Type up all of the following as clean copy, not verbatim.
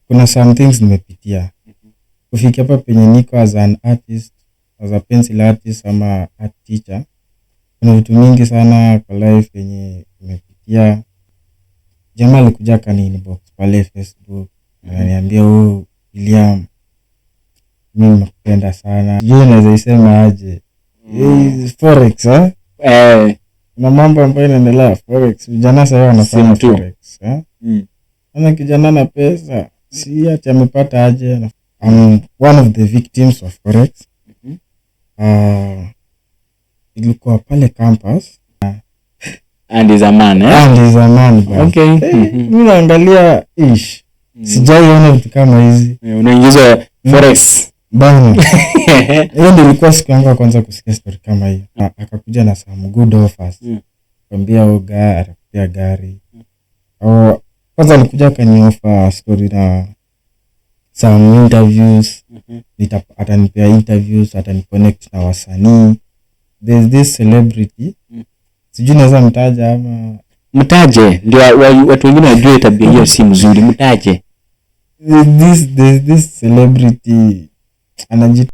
Kuna some things nimepitia kufikia hapa penye niko as an artist, as a pencil artist ama art teacher. Kuna vitu mingi sana kwa life yenye nimepitia. Jamaa alikuja akani inbox pale Facebook, ananiambia, "Oh, William, mimi nimekupenda sana." Sijui naweza isema aje. Forex, eh? Eh, Kuna mambo ambayo inaendelea forex. Vijana sasa wanafanya Sim tu. forex, eh? Ana kijana na pesa, si ati amepata aje. I'm one of the victims of forex. Ilikuwa pale campus. And is a man, eh? And is a man, bana. Okay. Eh, mimi naangalia ish, sijaiona vitu kama hizi. Eh, unaingizwa forex. Bana. Hiyo ndio ilikuwa siku yangu ya kwanza kusikia story kama hiyo. Na akakuja na some good offers. Kwambia uga atakupea gari. Au kwanza alikuja akanioffer story na some interviews. Atanipea interviews, ataniconnect na wasanii. There's this celebrity. Sijui naweza mtaja ama Mtaje ndio watu wengine wajue tabia hiyo si mzuri. Mtaje. There's this celebrity anajita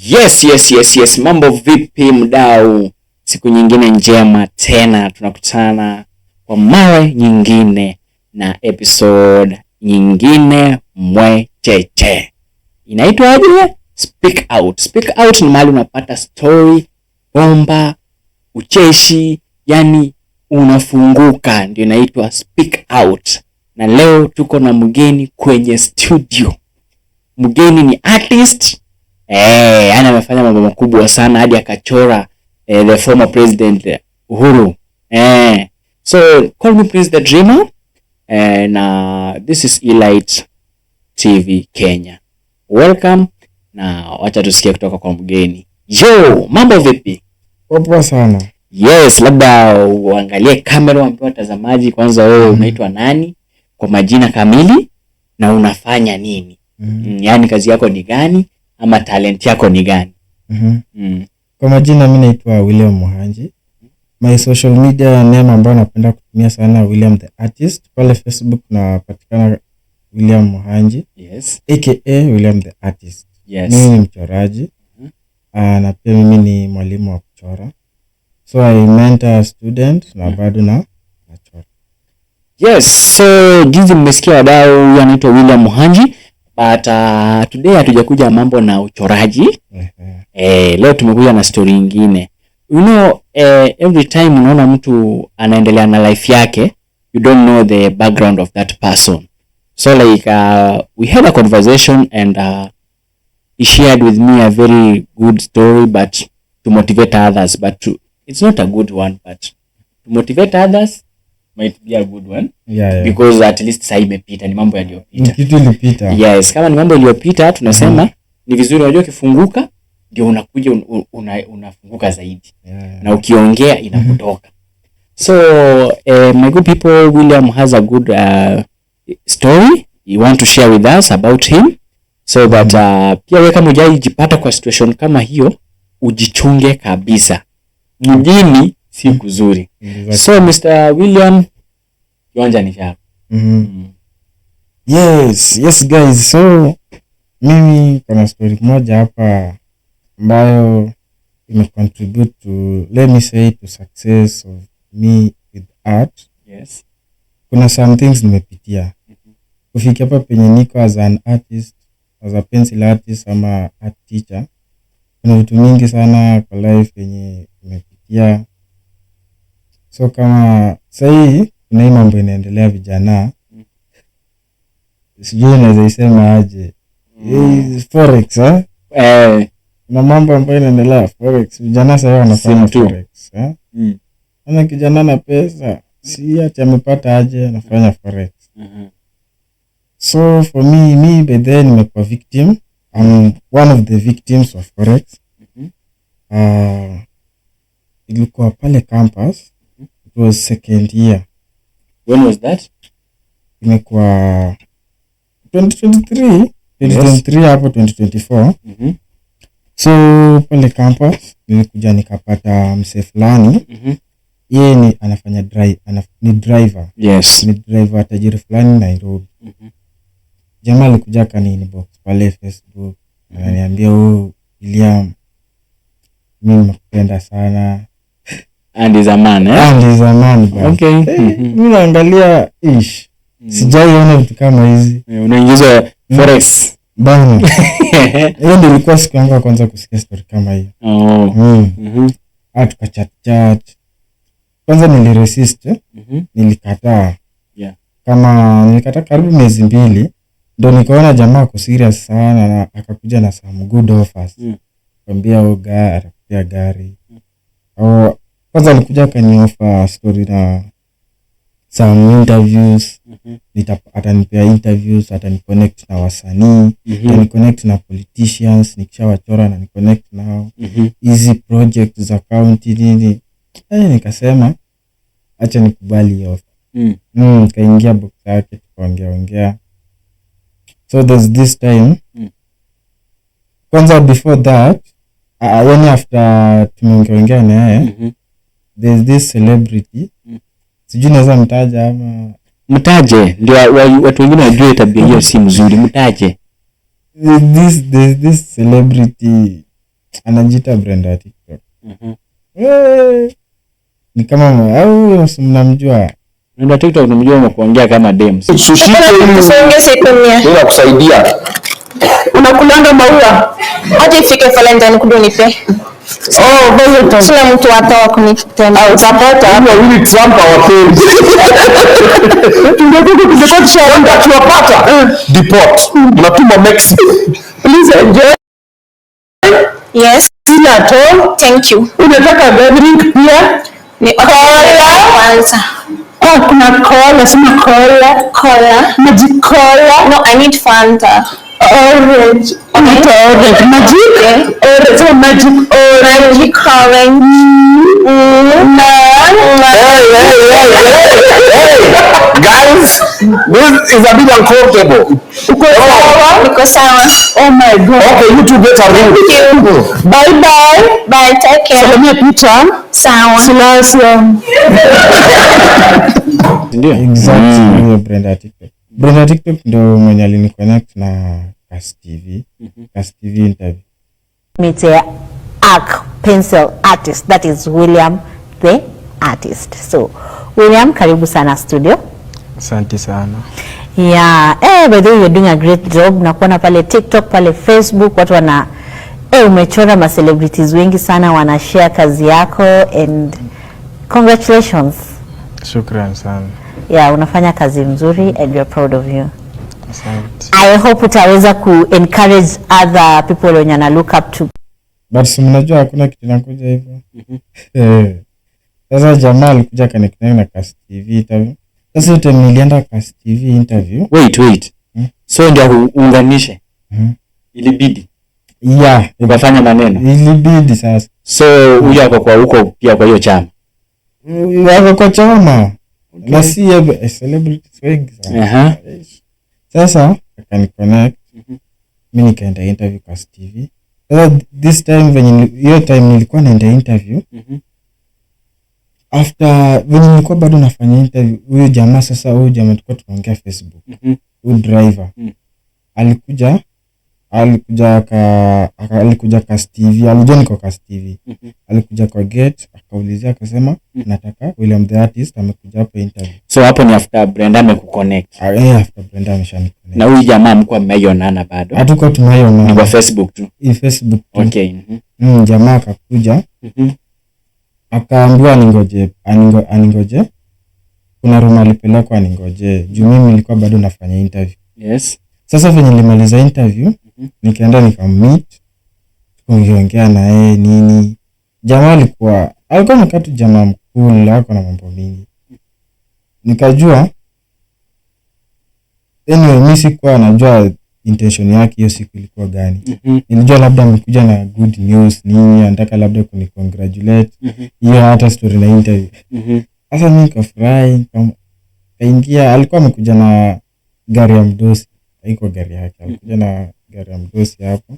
Yes. Mambo vipi mdau? Siku nyingine njema tena tunakutana kwa mara nyingine na episode nyingine mwecheche. Inaitwa aje? Speak Out. Speak Out ni mahali unapata story, bomba, ucheshi, yani unafunguka, ndio inaitwa Speak Out. Na leo tuko na mgeni kwenye studio. Mgeni ni artist. Yani amefanya mambo makubwa sana hadi akachora the former president Uhuru. So call me Prince the Dreamer. Na this is Elite TV Kenya. Welcome na wacha tusikie kutoka kwa mgeni. Yo, mambo vipi? Poa sana. Yes, labda uangalie kamera uambie watazamaji kwanza wewe unaitwa nani kwa majina kamili na unafanya nini? Yaani kazi yako ni gani ama talent yako ni gani? Kwa majina mi naitwa William Muhanji. My social media name ambayo napenda kutumia sana, William the Artist. Pale Facebook napatikana William Muhanji, aka William the Artist. Mimi ni mchoraji. Na pia mimi ni mwalimu wa kuchora. So I mentor student na bado na nachora. Yes, so jinsi mmesikia wadau, huyu anaitwa William Muhanji, but today hatujakuja mambo na uchoraji. Leo tumekuja na story nyingine. Every time unaona mtu anaendelea na life yake, you don't know the background of that person. So like we had a conversation and he shared with me a very good story, but to motivate others, but it's not a good one, but to motivate others might be a good one because at least sasa imepita, ni mambo Ni yaliyopita. kitu ilipita. Yes, kama ni mambo iliyopita tunasema ni vizuri, unajua ukifunguka ndio unakuja unafunguka zaidi na ukiongea inakutoka. So my good people, William has a good story you want to share with us about him so that pia wewe kama hujajipata kwa situation kama hiyo ujichunge kabisa. Mjini si kuzuri. Exactly. So Mr. William, kiwanja ni chako. Yes guys. So mimi kuna story moja hapa ambayo imecontribute to, let me say, to success of me with art. Kuna some things nimepitia kufikia hapa penye niko as an artist, as a pencil artist ama art teacher. Kuna vitu mingi sana kwa life yenye nimepitia. So kama sahii kuna hii mambo inaendelea vijana, sijui naweza isema aje. Forex, eh? Eh, Kuna mambo ambayo inaendelea forex. Vijana sahii wanafanya Sim tu. forex, eh? Ana kijana na pesa, si ati amepata aje, anafanya forex. So for me, me by then nimekuwa victim. I'm one of the victims of forex. Ilikuwa pale campus. It was second year. When was that? Imekuwa 2023, 2023 hapo 2024. So pale campus nilikuja nikapata msee fulani. Yeye ni anafanya ni driver. Ni driver tajiri fulani Nairobi. Jamaa alikuja akani inbox pale Facebook, ananiambia, "Oh, William, mi nimekupenda sana." And zamani, eh? Ah, ndi zamani bana. Eh, mi naangalia ish, sijaiona vitu kama hizi. Eh, unaingizwa forex. Bana, hiyo ndio ilikuwa siku yangu ya kwanza kusikia story kama hiyo. Ah, tukachat chat. Kwanza niliresist, eh? Nilikataa. Kama nilikataa karibu miezi 2, ndo nikaona jamaa ako serious sana na akakuja na some good offers. Kwambia huyu guy atakupea gari au kwanza alikuja akanioffer story na some interviews. Atanipea interviews, ataniconnect na wasanii, ataniconnect na politicians, nikishawachora na niconnect nao, hizi project za county nini. Eh, nikasema acha nikubali hiyo offer. Kaingia box yake, tukaongea ongea. So there's this time, kwanza before that, yani after tumeongeaongea na yeye, there's this celebrity. Sijui naweza mtaja ama? Mtaje ndio watu wengine wajue tabia hiyo si mzuri. Mtaje. There's this celebrity anajiita Brenda wa TikTok. Eh, ni kama au mnamjua? Brenda TikTok unamjua kuongea kama dem. Ushike hii. Tusonge siku mia. Mimi nakusaidia. Unakulanga maua. Acha ifike Valentine kuja unipe. Oh, Valentine. Sina mtu hata wa kunitembea. Ah, utapata. Hawa wawili Trump hawapendi. Tungekuwa tushaenda tuwapata. Deport. Mnatuma Mexico. Please enjoy. Yes. Sina at all. Thank you. Unataka drink pia? Ni cola kwanza. Oh, kuna cola, sema cola. Cola. Magic cola. No, I need Fanta. Orange. Unaita orange. Magic? Okay. Orange. Sema magic orange. Magic orange. Na. Hey, hey, hey, hey, hey. Guys, this is a bit uncomfortable. Uko sawa? Niko sawa. Oh my God. Okay, you two better move. Thank you. Bye bye. Bye, take care. Salimia Peter. Sawa. Silasia. Ndio. Exactly, huyo Brenda TikTok. Brenda TikTok ndo mwenye aliniconnect na Kass TV. Kass TV interview. Meet a arc pencil artist, that is William the artist. So William, karibu sana studio. Asante sana. Yeah, by the way, you're doing a great job. Na kuona pale TikTok, pale Facebook, watu wana umechora ma celebrities wengi sana wana share kazi yako and congratulations. Shukran sana. Yeah, unafanya kazi mzuri and we are proud of you. Asante. I hope utaweza ku encourage other people wenye wana look up to. But si mnajua hakuna kitu inakuja hivyo. Eh. Sasa jamaa alikuja akaniconnect na Kass TV interview. Sasa hiyo time nilienda Kass TV interview. Wait, wait. So ndio uunganishe. Ilibidi ukafanya maneno. Ilibidi sasa. So huyo ako kwa huko pia kwa hiyo chama. Wako kwa chama. Na si celebrities wengi sana. Sasa akaniconnect. Mi nikaenda interview Kass TV. Sasa this time venye hiyo time nilikuwa naenda interview, after venye nilikuwa bado nafanya interview, huyo jamaa, sasa huyo jamaa tulikuwa tunaongea Facebook, huyu driver, alikuja Kass TV, alijua niko Kass TV. Alikuja kwa gate, akaulizia, akasema, "Nataka William the artist, amekuja hapa interview." So hapo ni after Brenda amekuconnect. Ah, eh, after Brenda ameshaniconnect. Na huyu jamaa mkuwa mmeionana bado? Hatukuwa Ni tumeionana. kwa Facebook tu. Hii Facebook tu. Okay. Jamaa akakuja, akaambiwa aningoje, aningoje. Kuna room alipelekwa aningoje juu mimi nilikuwa bado nafanya interview. Sasa venye nilimaliza interview, nikaenda nikammeet, tukaongeongea na yeye nini. Jamaa alikuwa amekaa tu jamaa mkuu, ako na mambo mingi. Nikajua anyway, mi sikuwa najua intention yake hiyo siku ilikuwa gani. Nilijua labda amekuja na good news nini, anataka labda kunicongratulate, hiyo hata story na interview. Sasa mi nikafurahi. Kaingia, alikuwa amekuja na gari ya mdosi, haiko gari yake, alikuja na gari ya mdosi hapo.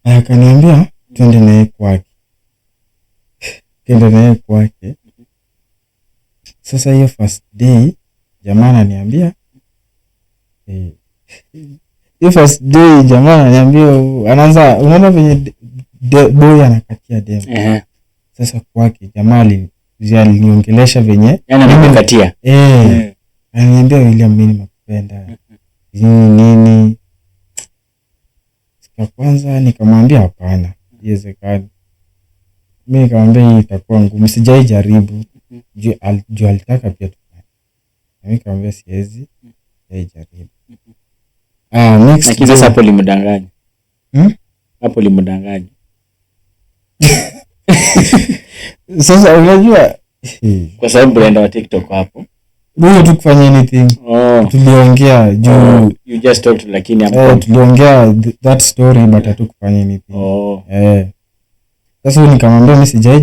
Akaniambia twende naye kwake, twende naye kwake. Sasa hiyo first day jamaa ananiambia, hiyo first day jamaa ananiambia, anaanza, unaona venye boy anakatia dem. Sasa kwake jamaa aliniongelesha venye Yani anakukatia. Eh, ananiambia, "William, mimi nimekupenda," nini nini. Siku ya kwanza nikamwambia hapana, haiwezekani. Mi nikamwambia hii itakuwa ngumu, sijai jaribu. Juu alitaka pia tufanye. Na mi nikamwambia siwezi, sijai jaribu. Ah, next Lakini sasa day- hapo limdanganya. Hmm? Hapo limdanganya. Sasa unajua Kwa sababu Brenda wa TikTok hapo. Huyo tu kufanya anything. Oh. Tuliongea juu Oh, you just talked lakini hapo. Eh, tuliongea that story but hatukufanya anything. Oh. Eh. Sasa nikamwambia mi sijai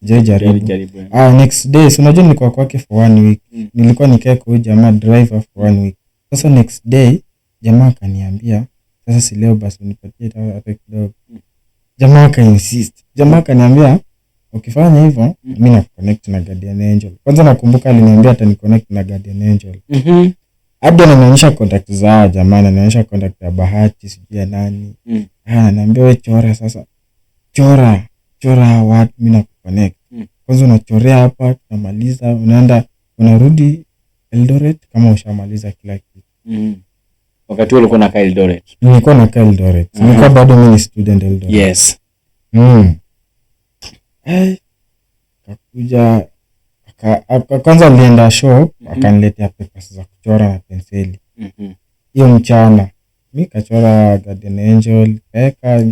sijai jaribu. Jaribu. Ah, next day, si unajua nilikuwa kwake for one week. Nilikuwa nikae kwa huyu jamaa driver for one week. Sasa next day jamaa akaniambia, "Sasa si leo basi unipatie hata kidogo." Jamaa akainsist. Jamaa akaniambia, "Ukifanya hivyo mi nakuconnect na Guardian Angel." Kwanza nakumbuka aliniambia ataniconnect na Guardian Angel. Hadi ananionyesha contact za jamaa, ananionyesha contact ya Bahati, sijui ya nani. Ah, ananiambia, "We chora sasa. Chora, chora hawa watu, mi nakuconnect." Kwanza unachorea hapa, tunamaliza, unaenda unarudi Eldoret kama ushamaliza kila kitu. Wakati huo ulikuwa unakaa Eldoret. Nilikuwa nakaa Eldoret. Nilikuwa bado mi ni student Eldoret. Ai, kakuja kwanza alienda shop, akaniletea papers za kuchora na penseli. Hiyo mchana mi kachora Guardian Angel, kaeka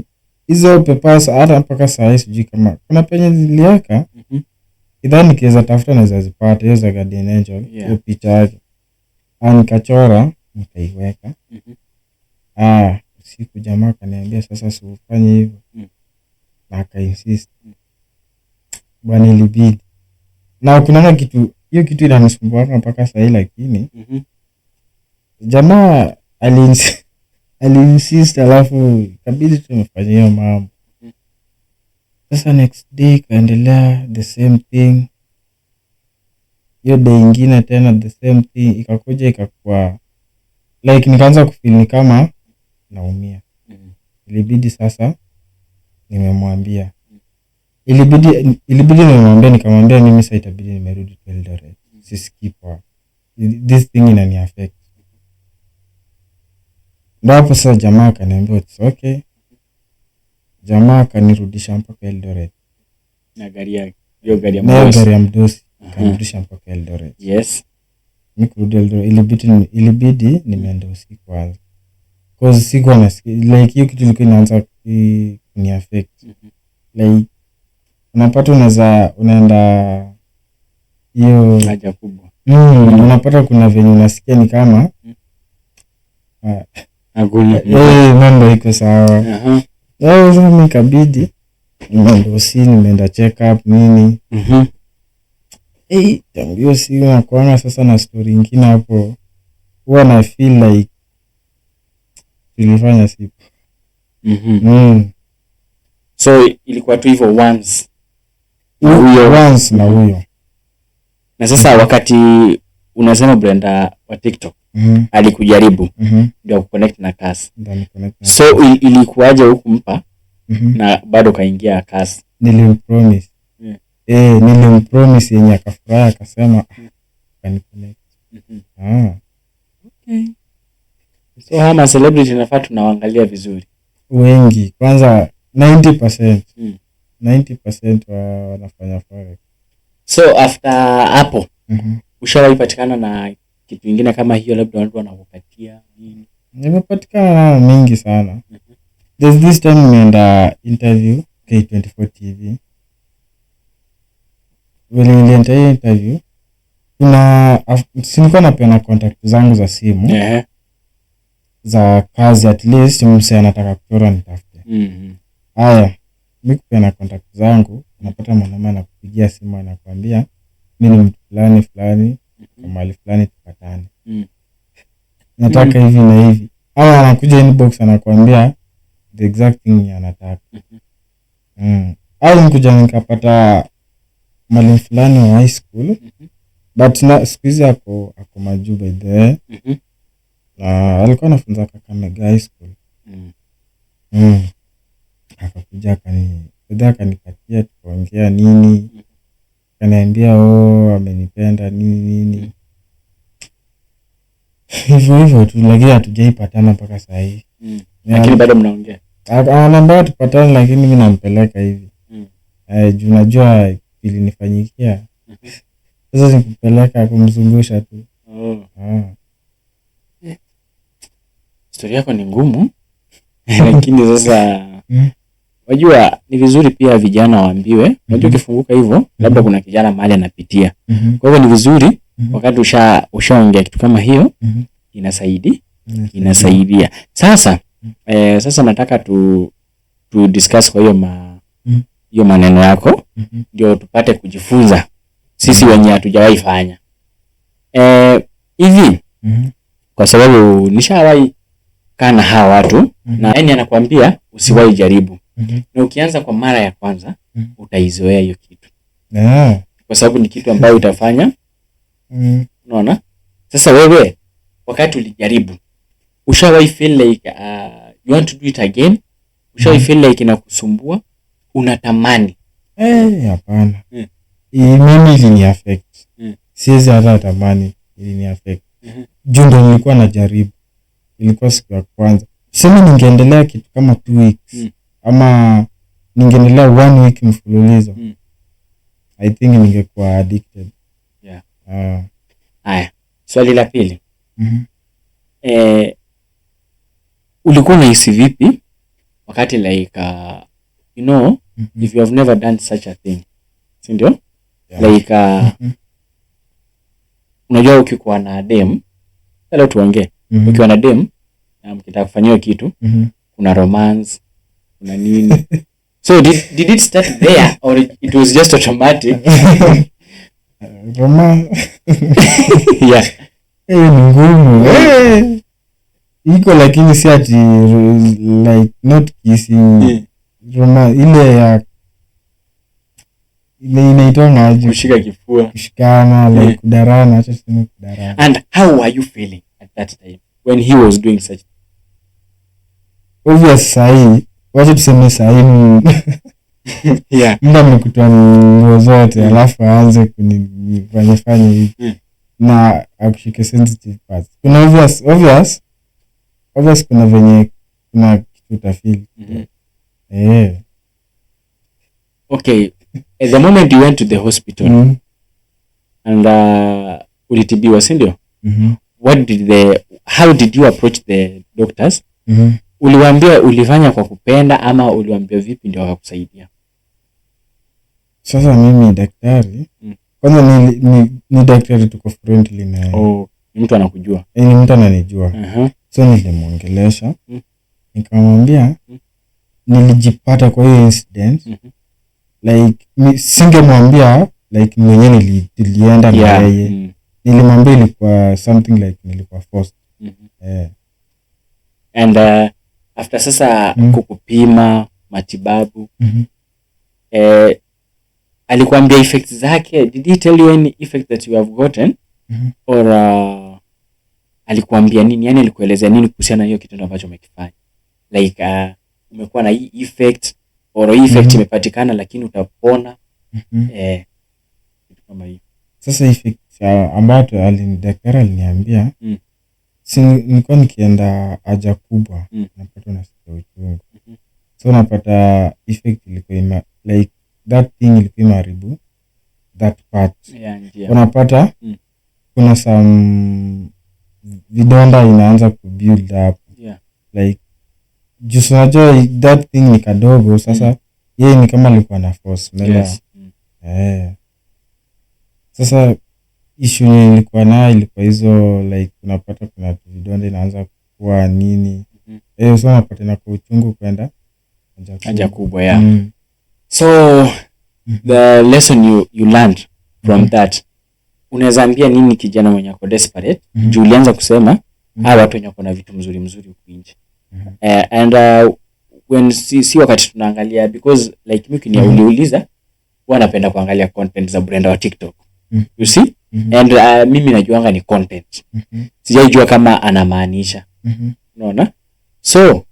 hizo papers. Hata mpaka saa hii sijui kama kuna penye zilieka. Idhani nikiweza tafuta naweza zipata hiyo za Guardian Angel, hiyo picha yake. Ah, nikachora nikaiweka. Ah, usiku jamaa akaniambia, "Sasa si ufanye hivyo?" Na akainsist, bwana, ilibidi. Na kunanga kitu, hiyo kitu inanisumbuanga mpaka sahii, lakini jamaa aliinsist, alafu ikabidi tumefanya hiyo mambo. Sasa next day ikaendelea the same thing. Hiyo day ingine tena the same thing ikakuja, ikakuwa like nikaanza kufeel ni kama naumia. Ilibidi sasa nimemwambia, ilibidi nimemwambia, nikamwambia mimi sasa itabidi nimerudi tu Eldoret, sisikii poa, this thing inani affect. Ndo hapo sasa jamaa akaniambia it's okay. Jamaa akanirudisha mpaka Eldoret. Na gari yake, hiyo gari ya Na hiyo mdosi. gari ya mdosi akanirudisha mpaka Eldoret. Mi kurudi Eldoret ilibidi nimeenda usiku kwanza, cause sikuwa nasikia, like hiyo kitu ilikuwa inaanza kuniaffect. Like unapata unaweza unaenda hiyo Haja kubwa. Unapata kuna venye unasikia ni kama ah, Hakuna. eh, mambo iko sawa. Eh, sasa mi ikabidi nimeenda usi, nimeenda check up nini. Eh, tangu hiyo siku nakuanga sasa na story ingine hapo, huwa na feel like tulifanya siku. So ilikuwa tu hivyo once? Huyo once na huyo. Na sasa wakati unasema Brenda wa TikTok alikujaribu ndio kuconnect na Kasi, Ndio niconnect na so ilikuwaje hukumpa na bado kaingia Kasi? Nilimpromise. Eh, nilimpromise yenye akafurahi, akasema, "Ah, kaniconnect." Ah. So ama celebrity nafaa tunawaangalia vizuri. Wengi kwanza 90%, 90% wanafanya forex. So after hapo ushawahi patikana na kitu ingine kama hiyo, labda watu wanakupatia nini? Nimepatikana nayo mingi sana. There's this time nimeenda interview K24 TV. Vile nilienda hiyo interview, kuna si nilikuwa napeana contact zangu za simu za kazi, at least mse anataka kuchora nitafute. Haya, mi kupeana contact zangu, unapata mwanaume anakupigia simu, anakuambia, "Mi ni mtu fulani fulani." Niko mahali fulani, tupatane. Nataka hivi na hivi." Ama anakuja inbox, anakuambia the exact thing yenye anataka. Au nikuja nikapata mwalimu fulani wa high school, but na siku hizi ako majuu, by the way, na alikuwa anafunza Kakamega High School. Akakuja akani akanikatia, tukaongea nini, akaniambia, oh, amenipenda, nini nini, hivyo hivyo tu, lakini hatujaipatana mpaka sahii. Lakini bado mnaongea? Anaambia tupatane, lakini mi nampeleka hivi. Eh, juu najua ilinifanyikia, sasa nikupeleka kumzungusha tu. Oh. Ah. Story yako ni ngumu, lakini sasa wajua ni vizuri pia vijana waambiwe. Unajua ukifunguka hivyo, labda kuna kijana mahali anapitia. Kwa hivyo ni vizuri wakati ushaongea kitu kama hiyo, inasaidia. Sasa sasa nataka tu discuss kwa hiyo hiyo maneno yako, ndio tupate kujifunza sisi wenye hatujawahi fanya hivi, kwa sababu nishawahi kaa na hawa watu, na yani anakuambia usiwahi jaribu, na ukianza kwa mara ya kwanza, utaizoea hiyo kitu, kwa sababu ni kitu ambayo utafanya. Unaona, sasa wewe wakati ulijaribu, ushawahi feel like you want to do it again? Ushawahi feel like inakusumbua, unatamani? Eh, hapana. Mimi ilini affect. Siwezi hata tamani, ilini affect. Juu ndo nilikuwa najaribu, ilikuwa siku ya kwanza. Tuseme ningeendelea kitu kama 2 weeks, ama ningeendelea one week mfululizo, I think ningekuwa addicted. Ah. Haya, swali la pili. Ulikuwa unahisi vipi wakati like if you have never done such a thing, si ndio? Yeah. Like unajua ukikuwa na dem, leo tuongee, ukiwa na dem na mkitaka kufanyia hiyo kitu, kuna romance, kuna nini. So did it start there or it was just automatic? Yeah. Eh, ni ngumu. Eh, iko, lakini si ati like not kissing. Ile ya ile inaitwa aje? Kushika kifua. Kushikana, like kudarana, acha tuseme kudarana. And how were you feeling at that time when he was doing such? Obvious, sahii, wacha tuseme sahii muda amekutoa nguo zote, alafu aanze kunifanyafanya hivi na akushike sensitive parts, kuna obvious kuna venye kuna kitu utafeel. Eh. Okay, at the moment you went to the hospital and ulitibiwa, si ndio? Mhm. What did the how did you approach the doctors? Mhm. Uliwaambia ulifanya kwa kupenda ama uliwaambia vipi ndio wakakusaidia? Sasa mimi daktari, kwanza ni daktari tuko friendly naye. Oh, ni mtu anakujua? Eh, ni mtu ananijua. So nilimwongelesha, nikamwambia nilijipata kwa hiyo incident. Like singemwambia like mwenyewe nilienda na yeye. Nilimwambia ilikuwa something like nilikuwa forced. Eh. And after sasa kukupima, matibabu, alikuambia effects zake? Did he tell you any effect that you have gotten? Mhm. Or alikuambia nini, yani alikuelezea nini kuhusiana na hiyo kitendo ambacho umekifanya, like umekuwa na hii effect or hii effect imepatikana lakini utapona? Mhm. Eh, kitu kama hiyo. Sasa effect ambayo daktari aliniambia, si nilikuwa nikienda haja kubwa, napata nasikia uchungu. So napata effect ilikuwa like that thing ilikuwa imeharibu that part. Yeah, njia. Unapata kuna some vidonda inaanza kubuild up, like juu si unajua that thing ni kadogo, sasa yeye ni kama alikuwa na force, unaelewa? Yes. Eh. Sasa issue yenye nilikuwa nayo ilikuwa hizo, like unapata kuna vidonda inaanza kukua, nini. Eh, so unapata inakuwa uchungu kwenda haja kubwa. Haja kubwa, yeah. So the lesson you learned from that, Unaweza ambia nini kijana mwenye ako desperate? Juu ulianza kusema hawa watu wenye wako na vitu mzuri mzuri huku nje. And when si wakati tunaangalia, because like mi uliuliza, huwa napenda kuangalia content za Brenda wa TikTok. You see? And mimi najuanga ni content. Sijaijua kama anamaanisha. Unaona? So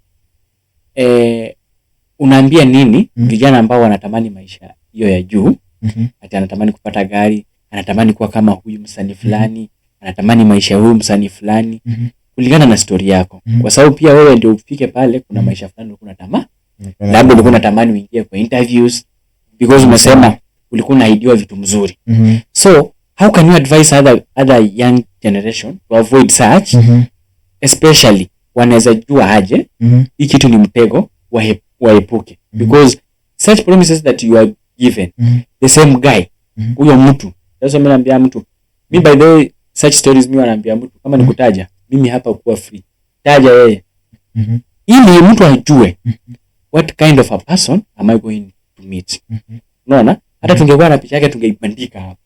unaambia nini vijana ambao wanatamani maisha hiyo ya juu, ati anatamani kupata gari, anatamani kuwa kama huyu msanii fulani, anatamani maisha ya huyu msanii fulani, kulingana na story yako? Kwa sababu pia wewe ndio ufike pale, kuna maisha fulani ulikuwa unatama, labda ulikuwa unatamani uingie kwa interviews, because umesema ulikuwa unaahidiwa vitu mzuri. So how can you advise other young generation to avoid such, especially wanaweza jua aje hii kitu ni mtego, waepuke? Because such promises that you are given, the same guy, huyo mtu. Sasa mimi naambia mtu, mi by the way, such stories mi wanaambia mtu, kama nikutaja mimi hapa, kuwa free, taja yeye, ili mtu ajue what kind of a person am I going to meet. Unaona, hata tungekuwa na picha yake tungeibandika hapo,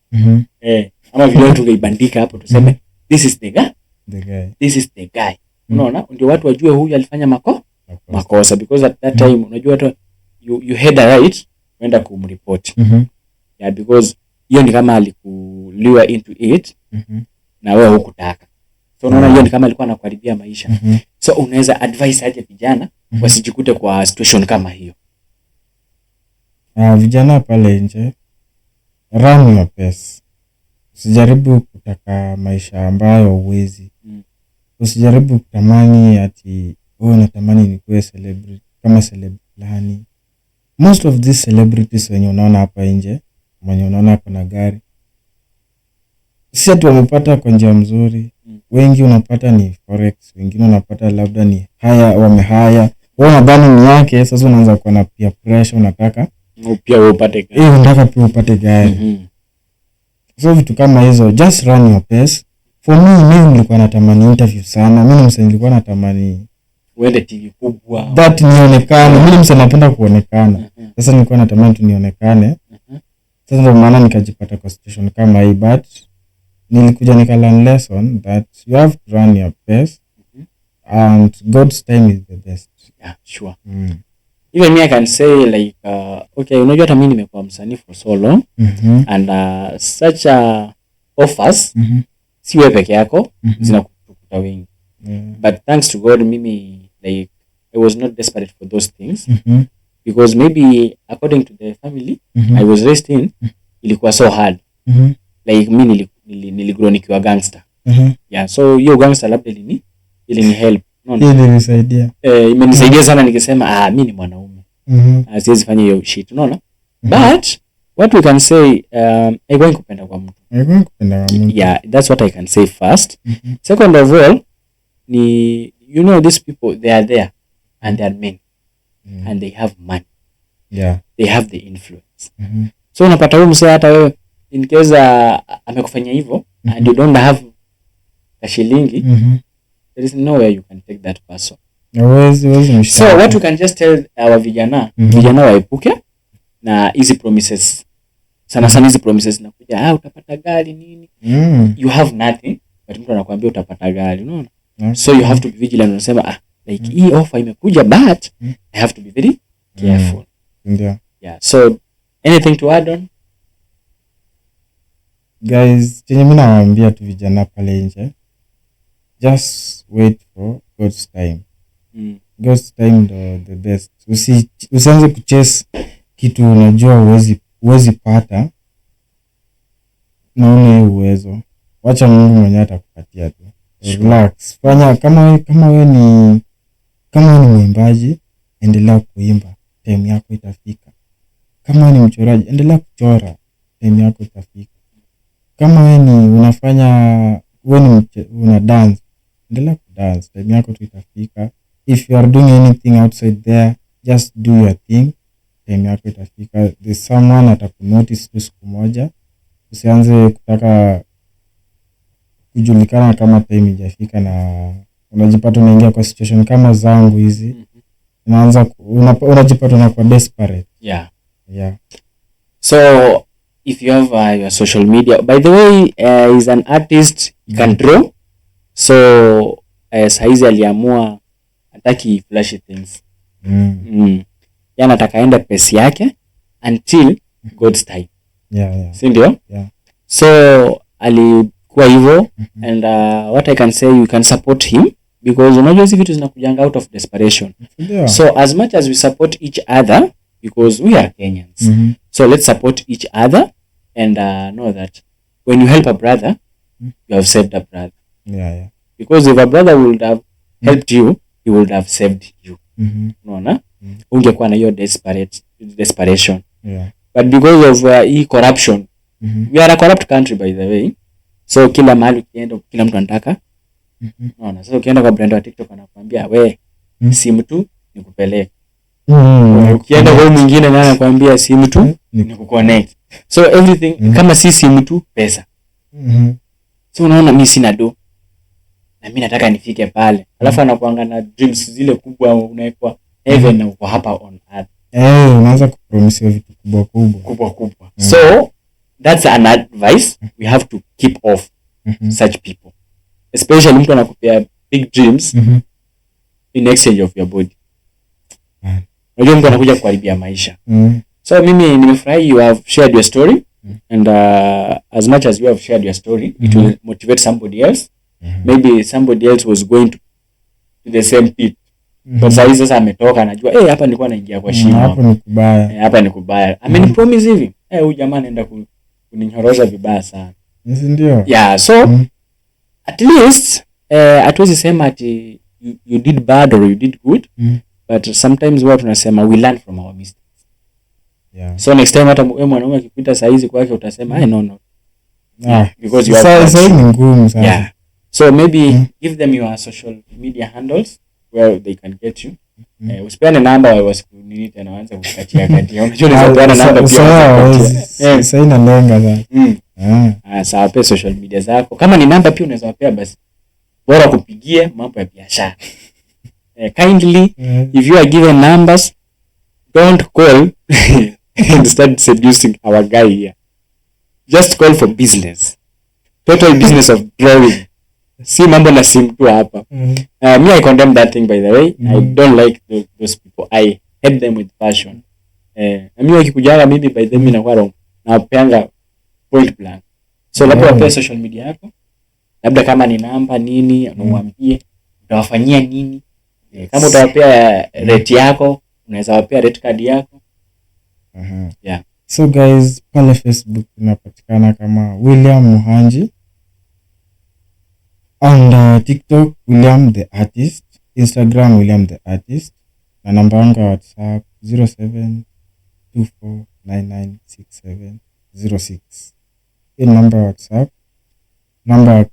ama video tungeibandika hapo, tuseme this is the guy. The guy. This is the guy. Unaona, ndio watu wajue huyu alifanya makosa, because at that time unajua hata you had a right kwenda kumreport. Yeah, because hiyo ni kama alikulure into it na wewe hukutaka. So unaona, hiyo ni kama alikuwa anakuharibia maisha. So unaweza advise aje vijana wasijikute kwa situation kama hiyo? Ah, vijana pale nje, run your pace. Usijaribu kutaka maisha ambayo huwezi. Usijaribu kutamani ati, oh, natamani nikuwe celebrity kama celeb fulani. Most of these celebrities wenye unaona hapa nje, mwenye unaona ako na gari, si ati wamepata kwa njia mzuri. Wengi unapata ni forex, wengine unapata labda ni haya wamehire. Wewe unadhani ni yake, sasa unaanza kuwa na peer pressure, unataka Pia wewe upate gari. Eh, unataka pia upate gari. So vitu kama hizo, just run your pace. For me, mimi nilikuwa natamani interview sana. Mimi ni msee nilikuwa natamani uende TV kubwa. That nionekane. Mimi ni msee napenda kuonekana. Sasa nilikuwa natamani tu nionekane. Sasa ndio maana nikajipata kwa situation kama hii, but nilikuja nika learn lesson that you have to run your pace and God's time is the best. Yeah, sure. Mm. Even me, I can say like, okay, unajua hata mimi nimekuwa msanii for so long and such offers, si wewe peke yako, zinakukuta wengi. But thanks to God, mimi like I was not desperate for those things because maybe according to the family I was raised in, ilikuwa so hard. Like mi niligrow nikiwa gangster. Yeah, so hiyo gangster labda ilini help, unaona? Hii ilinisaidia. Eh, imenisaidia sana nikisema, ah, mi ni mwanaume. Ah, siwezi fanya hiyo shit, unaona? But what we can say, haikuwahi kupenda kwa mtu. Haikuwahi kupenda kwa mtu. Yeah, that's what I can say first. Second of all ni, you know, these people, they are there and they are men and they have money. They have the influence. So unapata huyu msee, hata wewe in case amekufanyia hivyo and you don't have a shilingi, there is nowhere you can take that person. Huwezi So mshtaki. what we can just tell our vijana, vijana waepuke na hizi promises, sana sana hizi promises zinakuja, ah, utapata gari, nini. You have nothing, but mtu anakuambia utapata gari, unaona? So you have to be vigilant. Unasema, ah, like hii offer imekuja, but I have to be very careful. Ndio. Yeah, so anything to add on? Guys, chenye mi nawaambia tu vijana pale nje, just wait for God's time. God's time ndo the best. Usianze kuchase kitu unajua huwezi pata na una hiyo uwezo. Wacha Mungu mwenyewe atakupatia tu. Relax, fanya kama we ni mwimbaji, endelea kuimba, time yako itafika. Kama we ni mchoraji, endelea kuchora, time yako itafika. Kama we ni unafanya we ni una dance, endelea kudance, time yako tu itafika. If you are doing anything outside there, just do your thing, time yako itafika. There's someone atakunotice tu siku moja. Usianze kutaka kujulikana kama time ijafika na unajipata unaingia kwa situation kama zangu hizi. Unaanza unajipata unakuwa desperate. Yeah. So If you have your social media, by the way, he's an artist, he can draw. So saizi aliamua hataki flashy things. Yani ataka aende pace yake until God's time, si ndio? Yeah. So alikuwa hivyo, and what I can say, you can support him because unajua hizi vitu zinakujanga out of desperation. Ndio. So as much as we support each other, because we are Kenyans, so let's support each other and know that when you help a brother, you have saved a brother, because if a brother would have helped you, he would have saved you. Unaona, ungekuwa na hiyo desperate desperation, but because of hii corruption, we are a corrupt country, by the way, so kila mahali ukienda, kila mtu anataka. Unaona, sasa ukienda kwa brand wa TikTok, anakuambia, "We, simu tu nikupeleke." Ukienda kwa huyu mwingine naye anakuambia, "Simu tu nikuconnect." So everything, kama si simu tu, pesa. So unaona, mi sina do na mi nataka nifike pale, alafu anakuanga na dreams zile kubwa, unawekwa heaven na uko hapa on earth. Eh, unaanza kupromisiwa vitu kubwa kubwa. Kubwa kubwa. So that's an advice: we have to keep off such people, especially mtu anakupea big dreams in exchange of your body. Unajua mtu anakuja kuharibia maisha. So mimi nimefurahi you have shared your story, and as much as you have shared your story, it will motivate somebody else. Maybe somebody else was going to the same pit, but sahii sasa ametoka, anajua, "Eh, hapa nilikuwa naingia kwa shimo." Hapo ni kubaya. Eh, hapa ni kubaya, amenipromise hivi, eh, huyu jamaa anaenda kuninyorosha vibaya sana. Si ndio? Yeah, so at least hatuwezi sema ati you did bad or you did good, but sometimes huwa tunasema we learn from our mistakes. So next time hata wewe mwanaume akikuita saizi kwake, utasema, "Hey, no." Ah, Because you have sahii ni ngumu sana. Yeah, so maybe give them your social media handles where they can get you. Eh, usipeane namba wasikunini tena, waanze kukatia katia. Unajua unaweza peana namba pia waanze kukatia. Eh. Sahii nalenga sana. Ah. Ah, sawa, pe social media zako, kama ni namba pia unaweza wapea basi, bora kupigie mambo ya biashara. Eh, kindly, if you are given numbers, don't call and start seducing our guy here. Just call for business, total business of drawing, si mambo na simu tu hapa. Me, I condemn that thing, by the way. I don't like those people. I hate them with passion. Eh, na mi wakikujaga, mimi, by the way, nakuwa wrong, nawapeanga point blank. So labda wapea social media yako, labda kama ni namba nini, unawaambie utawafanyia nini. Eh, kama utawapea rate yako, unaweza wapea rate card yako. Yeah. So guys, pale Facebook tunapatikana kama William Muhanji, and TikTok William the Artist, Instagram William the Artist, na namba yangu ya WhatsApp 0724996706. Hii ni namba ya WhatsApp. Namba ya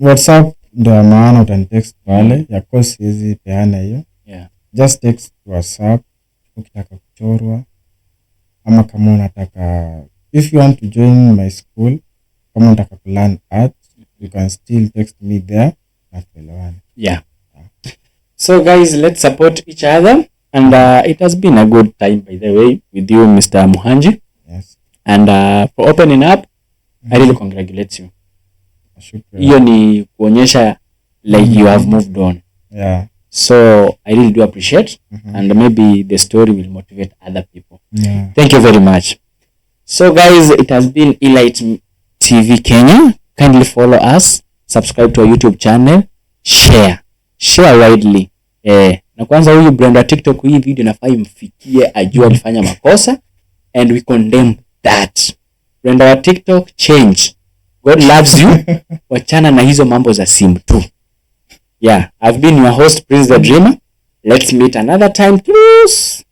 WhatsApp ndo ya maana, utanitext pale, ya course siwezi peana hiyo. Just text WhatsApp ukitaka kuchorwa, ama kama unataka, if you want to join my school, kama unataka kulearn art, you can still text me there na tuelewane. Yeah, so guys, let's support each other, and it has been a good time, by the way, with you, Mr. Muhanji, and for opening up, I really congratulate you. Shukran. Hiyo ni kuonyesha like you have moved on. So I really do appreciate, and maybe the story will motivate other people. Thank you very much. So guys, it has been Elite TV Kenya. Kindly follow us, subscribe to our YouTube channel, share, share widely. Eh, na kwanza huyu brand wa TikTok, hii video inafaa imfikie, ajue alifanya makosa, and we condemn that. Brand wa TikTok, change. God loves you. Wachana na hizo mambo za simu tu. Yeah, I've been your host, Prince the Dreamer. Let's meet another time. Truce.